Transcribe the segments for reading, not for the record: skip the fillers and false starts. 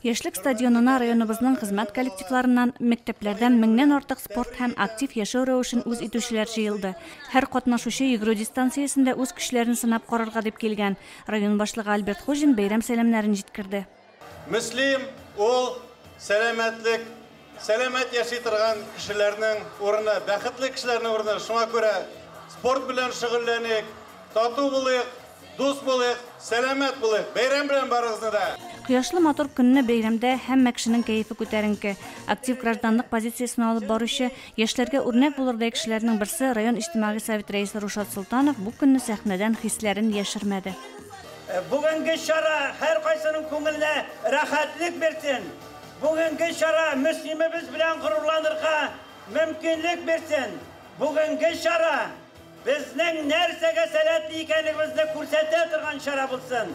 Яшьлек стадионына районыбызның хезмәт коллективларыннан, мәктәпләрдән меңнән артык спорт һәм актив яшәү рәвешен үз итүчеләр җыелды. Һәр катнашучы йөгерү дистанциясендә үз көчләрен сынап карарга дип килгән. Район башлыгы Альберт Хуҗин бәйрәм сәламнәрен җиткерде. Мөслим ул сәламәтлек, сәламәт яши торган кешеләрнең урыны, бәхетле кешеләрнең урыны. Шуңа күрә спорт белән шөгыльләник, тату булыйк, дус булыйк, сәламәт булыйк. Бәйрәм белән барыгызны да! Кояшлы матур көнне бәйрәмдә һәммә кешенең кәефе күтәренке. Актив гражданлык позициясен алып баручы, яшьләргә үрнәк булырдай кешеләрнең берсе район иҗтимагый совет рәисе Рушат Солтанов бу көнне сәхнәдән хисләрен яшермәде. Бүгенге чара һәркайсының күңеленә рәхәтлек бирсен. Бүгенге чара Мөслимебез белән горурланырга мөмкинлек бирсен. Бүгенге чара безнең нәрсәгә сәләтле икәнлегебезне күрсәтә торган чара булсын.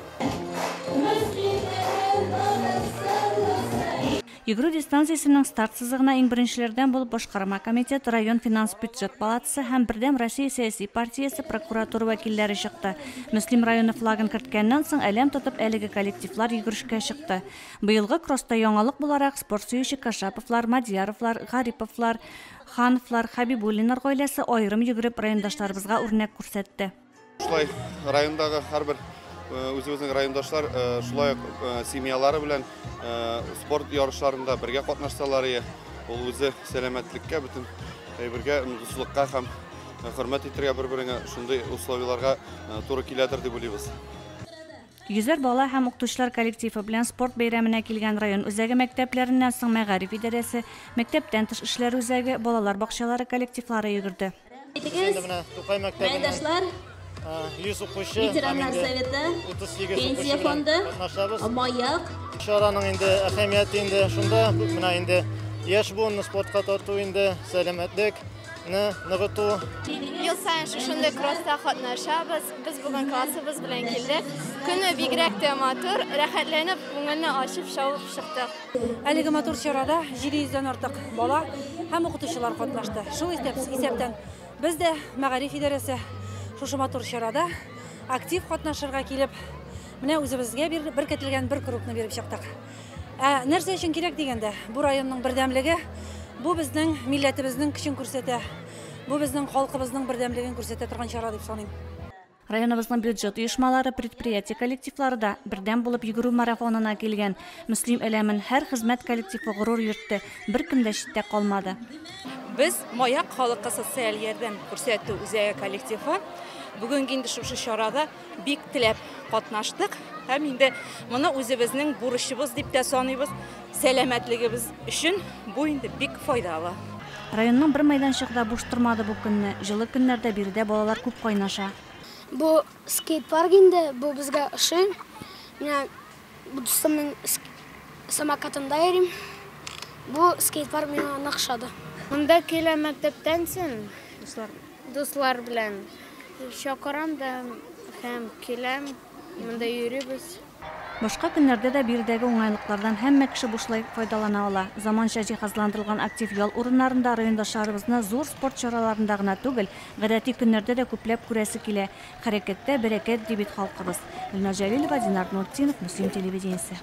Йөгерү дистанциясенең старт сызыгына иң беренчеләрдән булып башкарма комитет, район финанс-бюджет палатасы һәм Бердәм Россия сәяси партиясе прокуратура вәкилләре чыкты. Мөслим районы флагын керткәннән соң әләм тотып әлеге коллективлар йөгерешкә чыкты. Быелгы кросста яңалык буларак спорт сөюче Кашаповлар, Мадьяровлар, Гариповлар, Хановлар, Хәбибуллиннар гаиләсе аерым йөгереп райондашларыбызга үрнәк күрсәтте. Шулай райондагы һәрбер үзебезнең райондашлар шулай ук семьялары белән спорт ярышларында бергә катнашсалар, ул үзе сәламәтлеккә, бөтен әйбергә, дуслыкка һәм хөрмәт итәргә бер-береңә шундый условияләргә туры киләдер дип уйлыйбыз. Йөзәр бала һәм укытучылар коллективы белән спорт бәйрәменә килгән район үзәге мәктәпләреннән соң мәгариф идарәсе, мәктәптән тыш эшләр үзәге, балалар бакчалары коллективлары йөгерде. Райондашлар, ветераннар советы, пенсия фонды, Маяк. Чараның инде әһәмияте инде шунда, менә инде яшь буынны спортка тарту инде, сәламәтлекне ныгыту. Ел саен шушындый кросста катнашабыз. Без бүген классыбыз белән килдек. Көне бигрәк тә матур, рәхәтләнеп, күңелне ачып, шавып чыктык. Әлеге матур чарада 700дән артык бала һәм укытучылар катнашты. Шул исәптән без дә мәгариф идарәсе шушы матур чарада актив катнашырга килеп, менә үзебезгә беркетелгән бер кругны биреп чыктык. Ә нәрсә өчен кирәк дигәндә, бу районның бердәмлеге, бу безнең милләтебезнең көчен күрсәтә, бу безнең халкыбызның бердәмлеген күрсәтә торган чара дип саныйм. Районыбызның бюджет оешмалары, предприятие коллективлары да бердәм булып йөгерү марафонына килгән. Мөслим әләмен һәр хезмәт коллективы горур йөртте, беркем дә читтә калмады. Без Маяк халыкка социаль ярдәм күрсәтү үзәге коллективы бүгенге инде шушы чарада бик теләп катнаштык һәм инде моны үзебезнең бурычыбыз дип тә саныйбыз. Сәламәтлегебез өчен бу инде бик файдалы. Районның бер мәйданчыгы да буш тормады бу көнне. Җылы көннәрдә биредә балалар күп кайнаша. Бу скейт-парк инде, бу безгә ошый. Менә бу дустымның самокатында йөрим. Бу скейт-парк миңа нык ошады. Монда киләм мәктәптән соң, дуслар белән чакырам да һәм киләм, монда йөрибез. Башка көннәрдә дә биредәге уңайлыклардан һәммә кеше бушлай файдалана ала. Заманча җиһазландырылган актив ял урыннарында райондашларыбызны зур спорт чараларында гына түгел, гадәти көннәрдә дә күпләп күрәсе килә. Хәрәкәттә бәрәкәт ди бит халкыбыз. Гөлназ Җәлилова, Динар Нуртдинов, Мөслим телевидениесе.